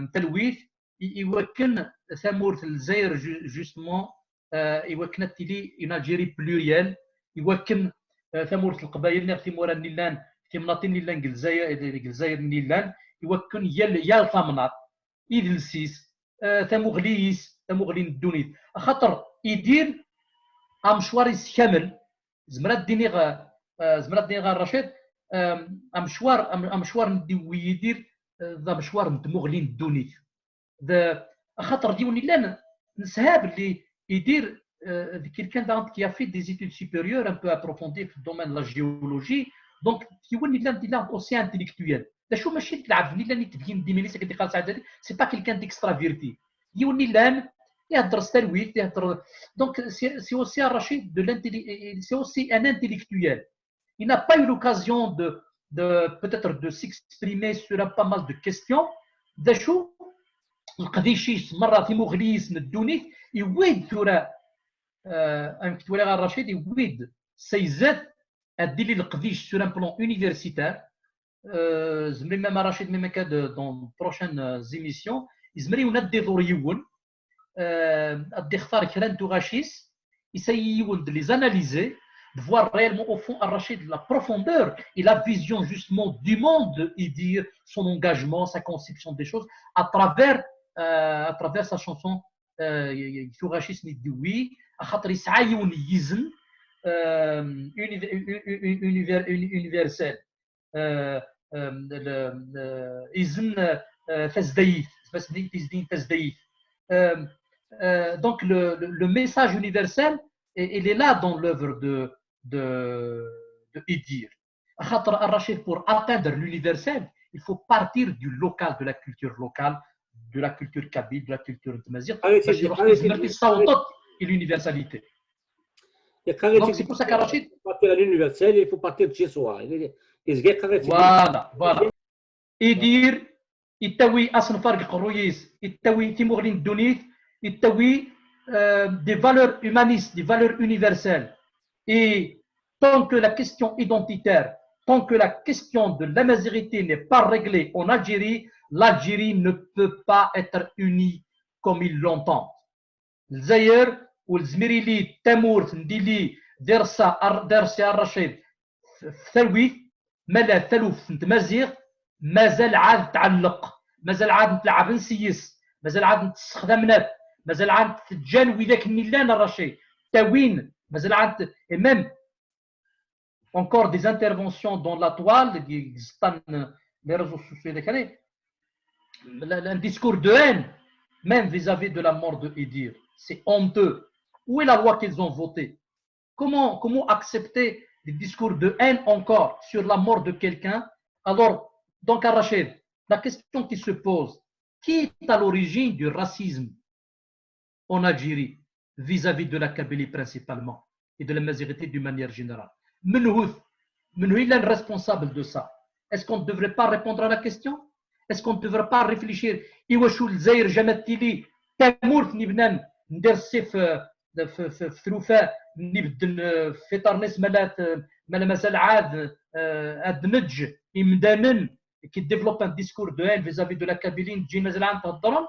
n talwit, i, i wakken tamurt n Lezzayer, ju-, justement, euh, i wakken ad tili une Algérie plurielle, i wakken, euh, tamurt n Leqbayel, neɣ timura-nni llan, timnaḍin-nni llan deg Lezzayer, deg Lezzayer-nni llan, i wakken yal, yal tamnaḍt, idles-is, euh, tamuɣli-is, tamuɣli n ddunit. Axaṭer Idir, amecwar-is kamel, zemreɣ ad d-iniɣ, euh, zemreɣ ad d-iniɣ a Racid, euh, amecwar, am-, amecwar n d-iwwi Yidir, euh, d amecwar n tmuɣli n ddunit. D, axaṭer d yiwen illan, nesha belli Idir, euh, d quelqu'un daɣen qui a fait des études supérieures un peu approfondies dans le domaine de la géologie. Donc, d yiwen illan d illan aussi intellectuel. D acu mačči d lɛebd illan i tebyin d iminis akken d-iqqar Saɛid Seɛdi, c'est pas quelqu'un d'extraverti. D yiwen illan, Ihedder s talwit, ihedder. Donc, c'est aussi un Rachid de l'intelli-, c'est aussi un intellectuel. Il n'a pas eu l'occasion de, de peut-être de s'exprimer sur un pas mal de questions. D acu, leqdic-is, merra timuɣli-s n ddunit, iwwi-d tura, euh, amek twalaḍ a Rachid, iwwi-d sayzat ad d-ili leqdic sur un plan universitaire. Euh, zemri même a Rachid, même akka de, dans de prochaines, euh, émissions, izmer yiwen ad d-iḍur yiwen, euh, ad d-ixtar kra n tuɣac-is, essayer yiwen de les analyser, de voir réellement au fond a Rachid la profondeur et la vision justement du monde, et dire son engagement, sa conception des choses à travers, euh, à travers sa chanson, euh, tuɣac-is n ddunit, axaṭer yesɛa yiwen yizen, euh, univer-, univer-, universel. Euh, euh, le, euh, izen, euh, tazdayit, tizdi n tazdayit. Euh, euh, donc le, le, le message universel, il est là dans l'œuvre de, de, de Idir. Axaṭer a Rachid, pour atteindre l'universel, il faut partir du local, de la culture locale, de la culture kabyle, de la culture tamaziɣt. Bac iruḥ, tezmer ad tessaweḍ l'universalité. Donc c'est pour ça qu'a Rachid, partir à l'universel, il faut partir de chez soi. Voilà, voilà. Idir, yettawi asenfar deg uqerruy-is, yettawi timuɣli n ddunit, yettawi, euh, des valeurs humanistes, des valeurs universelles. Et tant que la question identitaire, tant que la question de l'amazighrité n'est pas réglée en Algérie, l'Algérie ne peut pas être unie comme ils l'entendent. Lezzayer ur tezmir ad tili d tamurt n dili d ireṣṣa Racid f talwit, ma la taluft n tmaziɣt mazal ɛad tɛelleq, mazal ɛad n tleɛben s-yes, mazal ɛad n tessexdamnat, mazal ɛad n teǧǧan widak-nni llan a Racid, ttawin, mazal ɛad, et même encore des interventions dans la toile, deg iẓeṭṭa n les réseaux sociaux, un discours de haine, même vis-à-vis de la mort de Idir. C'est honteux. Où est la loi qu'ils ont votée ? Comment, comment accepter des discours de haine encore sur la mort de quelqu'un ? Alors, donc, a Racid, la question qui se pose, qui est à l'origine du racisme en Algérie vis-à-vis de la Kabylie principalement et de l'amazighrité d'une manière générale ? Menhu, menhu est le responsable de ça ? Est-ce qu'on ne devrait pas répondre à la question ? Est-ce qu'on ne devrait pas réfléchir iwacu Lezzayer jamais ad tili tamurt n yibnan n ireṣṣa f, f, f, f trufa n ibedden, euh, f iṭarn-is, ma la, ma la mazal ɛad, euh, ad neǧǧ imdanen qui développent un discours de haine vis-à-vis de la Kabylie, neǧǧa-ten mazal ɛad heddren ?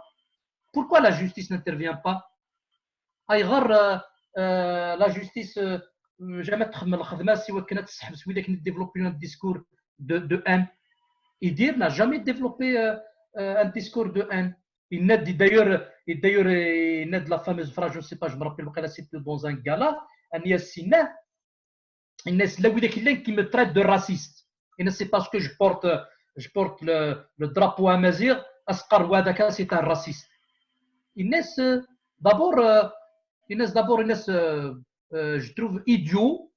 Pourquoi la justice n'intervient pas ? Ayɣer, euh, euh, la justice, euh, jamais ad txemmem lxedma-s i wakken ad tesseḥbes widak i développer un discours de, de haine ? Idir n'a jamais développé, euh, euh, un discours de haine. Il n'a dit d'ailleurs, et d'ailleurs, il n'a de la fameuse phrase, je ne sais pas, je me rappelle, c'était dans un gala, un yassina, il n'a, là où il est, qui me traite de raciste. Il ne sait pas ce que je porte, je porte le, le drapeau amazigh, askar wadaka, c'est un raciste. Il n'a, d'abord, euh, il n'a d'abord, il n'a, euh, euh, je trouve idiot,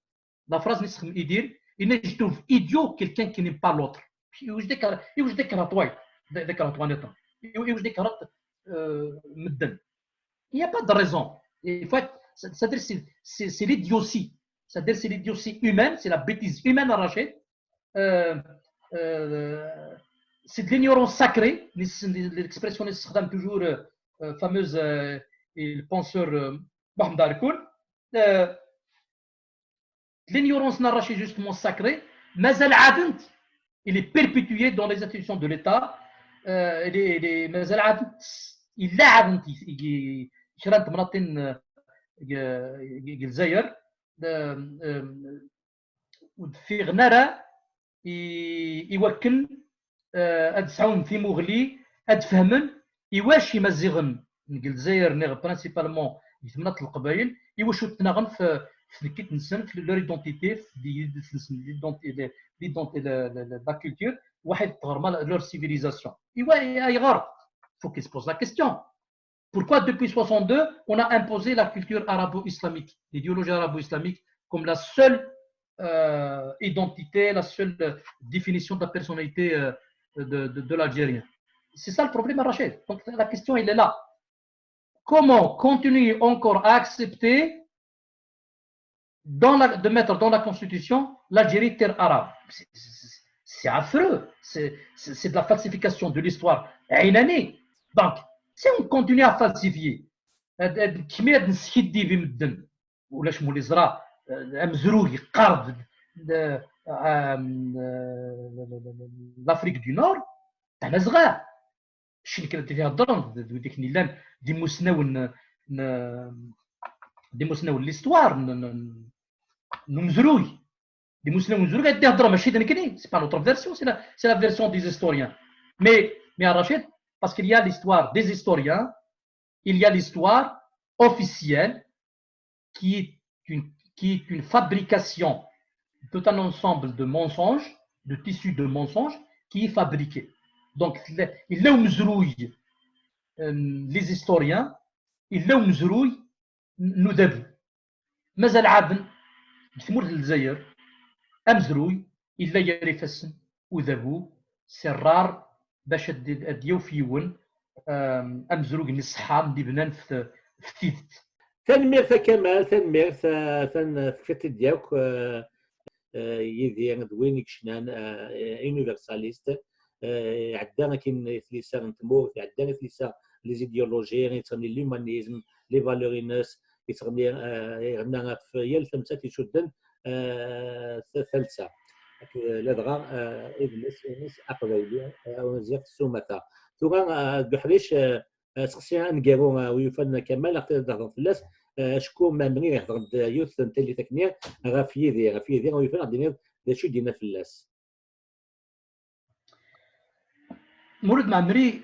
la phrase n Idir, il n'a, je trouve idiot quelqu'un qui n'aime pas l'autre. Iwacu ad ikreh, iwacu ad ikreh ṭṭwal, iwacu ad ikreh ṭṭwal, euh, medden. Il n'y a pas de raison. Il faut être, c'est-à-dire, c'est, c'est, c'est l'idiotie. C'est-à-dire, c'est l'idiotie humaine, c'est la bêtise humaine a Racid. Euh, euh, c'est de l'ignorance sacrée, l'expression est toujours, euh, euh, fameuse, euh, et le penseur, euh, Mohamed Arkoun. Euh, l'ignorance n a Racid, justement, sacrée, mazal ɛad, il est perpétué dans les institutions de l'État, euh, il est, il est, mazal ɛad, il a ɛad, il, il, kra n temnaḍtin, euh, deg Lezzayer, euh, euh, ur d-ffiɣen ara i, i wakken, euh, ad sɛun timuɣli, ad fehmen iwacu Imaziɣen n Lezzayer, neɣ principalement deg temnaḍt n Leqbayel, iwacu ttnaɣen f, f tnekkit-nsen, f leur identité, f l'identité, l'identité, la, la, la culture, waḥid tɣerma leur civilisation. Iwa, ayɣer ? Faut qu'ils se posent la question. Pourquoi depuis soixante-deux, on a imposé la culture arabo-islamique, l'idéologie arabo-islamique, comme la seule, euh, identité, la seule définition de la personnalité, euh, de, de, de l'Algérien ? C'est ça le problème a Racid. Donc la question, elle est là. Comment continuer encore à accepter dans la, de mettre dans la constitution l'Algérie terre arabe? C'est affreux, c'est de la falsification de l'histoire. Donc, si on continue à falsifier, kmi ad neskidib i medden, ulac ma ur yeẓra, amezruy yeqqar-d l'Afrique du Nord d tamazɣa. Cci nekk ad d-ihedṛen d wid akken yellan d imusnawen n, d imusnawen n l'histoire n umezruy. D imusnawen n umezruy ad d-ihedṛen, mačči d nekkni. C'est pas notre version, c'est la, c'est la version des historiens. Mais, mais à Rachid, parce qu'il y a l'histoire des historiens, il y a l'histoire officielle qui est une, qui est une fabrication, tout un ensemble de mensonges, de tissus de mensonges qui est fabriqué. Donc, il y a les historiens, les historiens, il y a n udabu. Mazal ɛaden deg tmurt n Lezzayer, amezruy, yella gar ifassen udabu, c'est rare bac ad d-yaf yiwen amezruy n ṣṣeḥḥa, n ibnan f tidet. Tanemmirt a Kamal, tanemmirt, atan tefkiḍ-t-id yakk. Yidir d win i yecnan, universaliste, iɛedda akin i tlisa n tmurt, iɛedda i tlisa les idéologies, yettɣenni l'humanisme, les valeurs-ines, yettɣenni, iɣenna ɣef yal tamsalt icudden talsa. Akked ladɣa idles-ines aqbayli, amaziɣ s umata. Tura, deg uḥric, seqsi aneggaru wi yufan Kamal, ɣef ad d-hedreḍ fell-as, acku Mɛemmri ihder-d yiwet n tallit akkenni ɣef Yidir, ɣef Yidir wi yufan ad d-tiniḍ d acu i d-yenna fell-as. Mulud Mɛemmri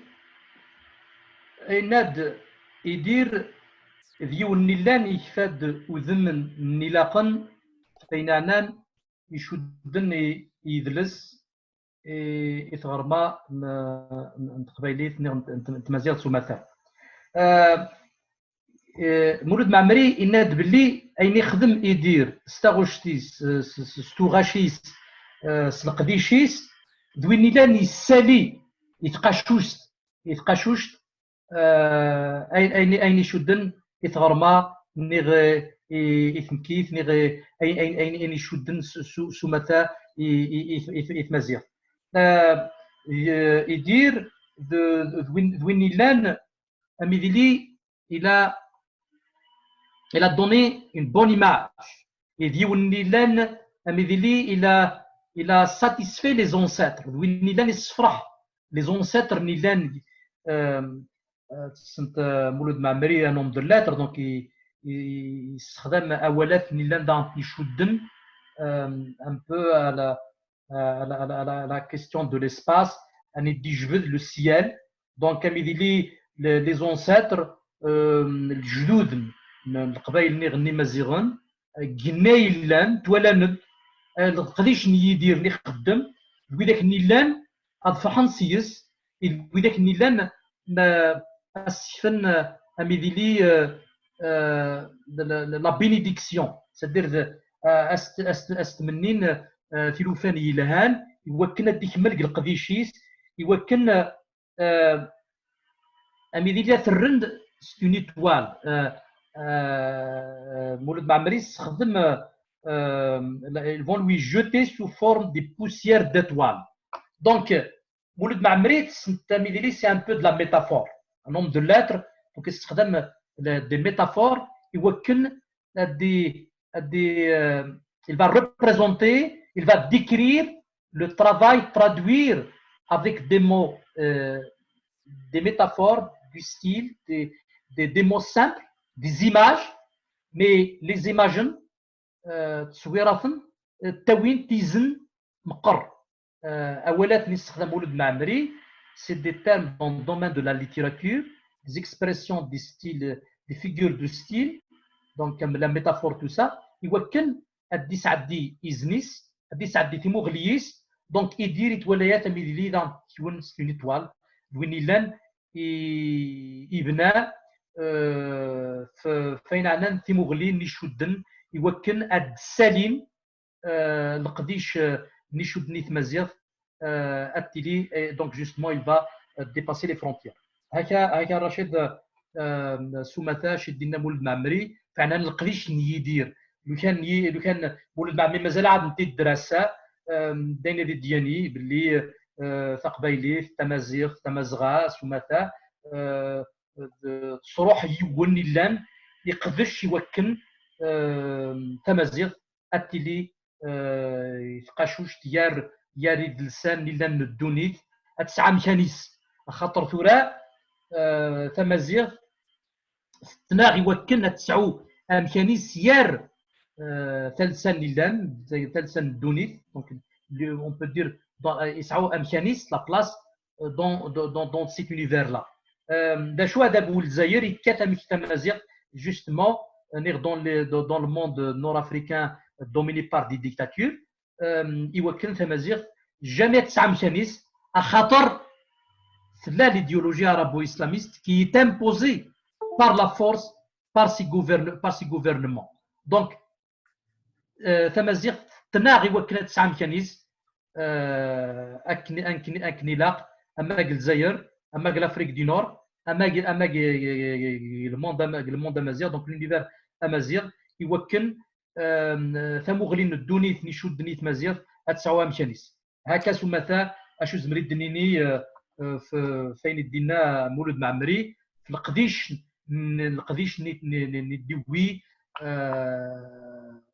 yenna-d Yidir d yiwen n illan yekfa-d udem n ilaqen, ayen ɛnan icudden i yidles, i, i tɣerma n, n, n teqbaylit, niɣ n, n, n tmaziɣt s umata. Mulud Mɛemmri yenna-d belli ayen ixdem Yidir s taɣect-is, s, s, s tuɣac-is, s leqdic-is, d win ilan yessali i tqacuct, i tqacuct, ayen, ayen icudden i tɣerma, niɣ i, i tnekkit, niɣ ayen, ayen, ayen icudden s, s, s umata i, i, i, i, i tmaziɣt. Yidir d, d win, d win ilan, amidili, il a, il a donné une bonne image. Et d yiwen n illan, amidili, il a, il a satisfait les ancêtres. D win illan issefreḥ les ancêtres n illan, euh, euh, tessent, euh, Mulud Mɛemmri, un homme de lettres, donc il, il, il yessexdam awalat n illan daɣen icudden, euh, un peu à la, à la, à la, à la, à la question de l'espace, ayen d-yejbed le ciel. Donc, amidili, les, les ancêtres, euh, lejdud n, n leqbayel niɣ n imaziɣen, euh, deg yenna yellan, twalan-d, euh, leqdic n Yidir n ixeddem, d widak n illan ad ferḥen s-yes, d widak n illan, euh, ad sekfen, euh, amidili, euh, euh, la, la, la bénédiction, c'est-à-dire de, euh, as, as, as-tmennin, euh, tilufa yelhan, i wakken ad d-ikemmel deg leqdic-is, i wakken, euh, amidili ad t-rren c'est une étoile. Euh, euh, Mulud Mɛemmri yessexdem, euh, ils vont lui jeter sous forme de poussière d'étoile. Donc, Mulud Mɛemmri, tessent amidili, c'est un peu de la métaphore. Un homme de lettres, donc yessexdam des métaphores, i wakken ad, ad, euh, il va représenter, il va décrire le travail, traduire avec des mots, euh, des métaphores, du style, des, des, des mots simples, des images, mais les images, euh, ttawin-d izen meqqer. Euh, awalat-nni yessexdam Mulud Mɛemmri, c'est des termes dans le domaine de la littérature, des expressions, des styles, des figures de style, donc comme la métaphore, tout ça, i wakken ad d-isɛeddi izen-is, ad d-isɛeddi timuɣli-is, donc Yidir yettwali-t amidili d yiwen, c'est une étoile, d win illan i, ibna, euh, f, f ayen ɛnan timuɣli n icudden i wakken ad d-ssalin, euh, leqdic, euh, n icudden i tmaziɣt, euh, ad tili, et donc justement il va, euh, dépasser les frontières. Haka, haka Rachid, euh, s umata, acu i d-yenna Mulud Mɛemmri, feɛnen leqdic n Yidir. Lukan, lukan Mulud Mɛemmri mazal ɛad n tidderasa, d ayen ad d-yini belli taqbaylit, tamaziɣt, tamazɣa, s umata, tesruḥ yiwen illan iqdec i wakken tamaziɣt ad tili tqacuct yar, yar idelsan illan n ddunit, ad tesɛu amkan-is. Axaṭer tura tamaziɣt tettnaɣ i wakken ad tesɛu amkan-is yar talsa n illan, talsa n ddunit. Donc, on peut dire, yesɛu amkan-is, la place dans, dans, dans cet univers-là. D acu adabu n Lezzayer yekkat amek tamaziɣt, justement, niɣ dans, les, dans le monde nord-africain dominé par des dictatures, i wakken tamaziɣt jamais ad tesɛu amkan-is, axaṭer tella l'idéologie arabo-islamiste qui est imposée par la force, par ses, gouverne, par ses gouvernements. Donc, tamaziɣt tettnaɣ i wakken ad tesɛu amkan-is, akken, akken, akken ilaq, ama deg Lezzayer, ama deg l'Afrique du Nord, ama deg, ama deg le monde, ama deg le monde amaziɣ, donc l'univers amaziɣ, i wakken tamuɣli n ddunit n icudden i tmaziɣt ad tesɛu amkan-is. Haka s umata, acu zemri d-nini f ayen i d-inna Mulud Mɛemmri, f leqdic, leqdic n d-iwwi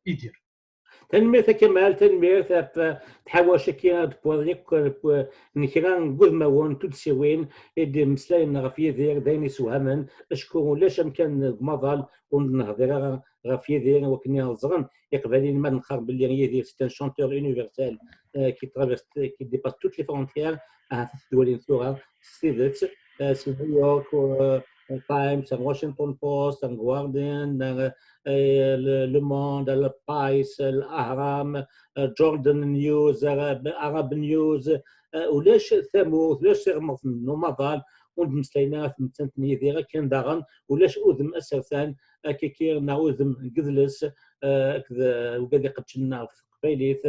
Idir. Tanemmirt a Kamal, tanemmirt ɣef tḥawac-agi ad d-wwiḍen yakk n kra n wudmawen, tuddsiwin i d-mmeslayen ɣef Yidir, d ayen isewhamen, acku ulac amkan deg umaḍal ur d-nehdir ara ɣef Yidir, wakken i ẓran Iqbayliyen ma nqar belli Yidir c'est un chanteur universel, euh, qui traverse, qui dépasse toutes les frontières, ahat ad t-id-walin tura s tidet, euh, si New York, euh, Times, ar Washington Post, ar Guardian, ar, euh, le, le Monde, ar Vice, l'Ahram, euh, Jordan News, Arab, Arab News, euh, ulac tamurt, ulac tiɣmert n umaḍal ur d-mmeslayen ara f tmettant n Yidir, akken daɣen ulac udem asertan akkiki neɣ udem n yidles, euh, akked, euh, wigad iqeddcen ɣef teqbaylit,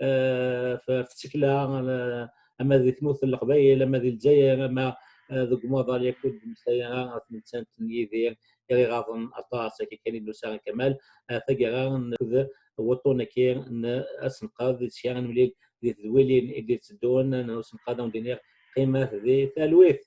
euh, f, f tsekla, euh, ama di tmurt n Leqbayel, ama di Lezzayer, ama, euh, deg umaḍal yakk ur d-mmeslayen ara ɣef tmettant n Yidir i ɣ-iɣaḍen aṭas. Akka kan i d-nusa a Kamal, euh, taggara n, akked wuṭṭun-agi n asenqaḍ, sya ad nemlil di tedwilin i d-itteddun n usenqaḍ, ad wen-d-iniɣ qqimet di talwit.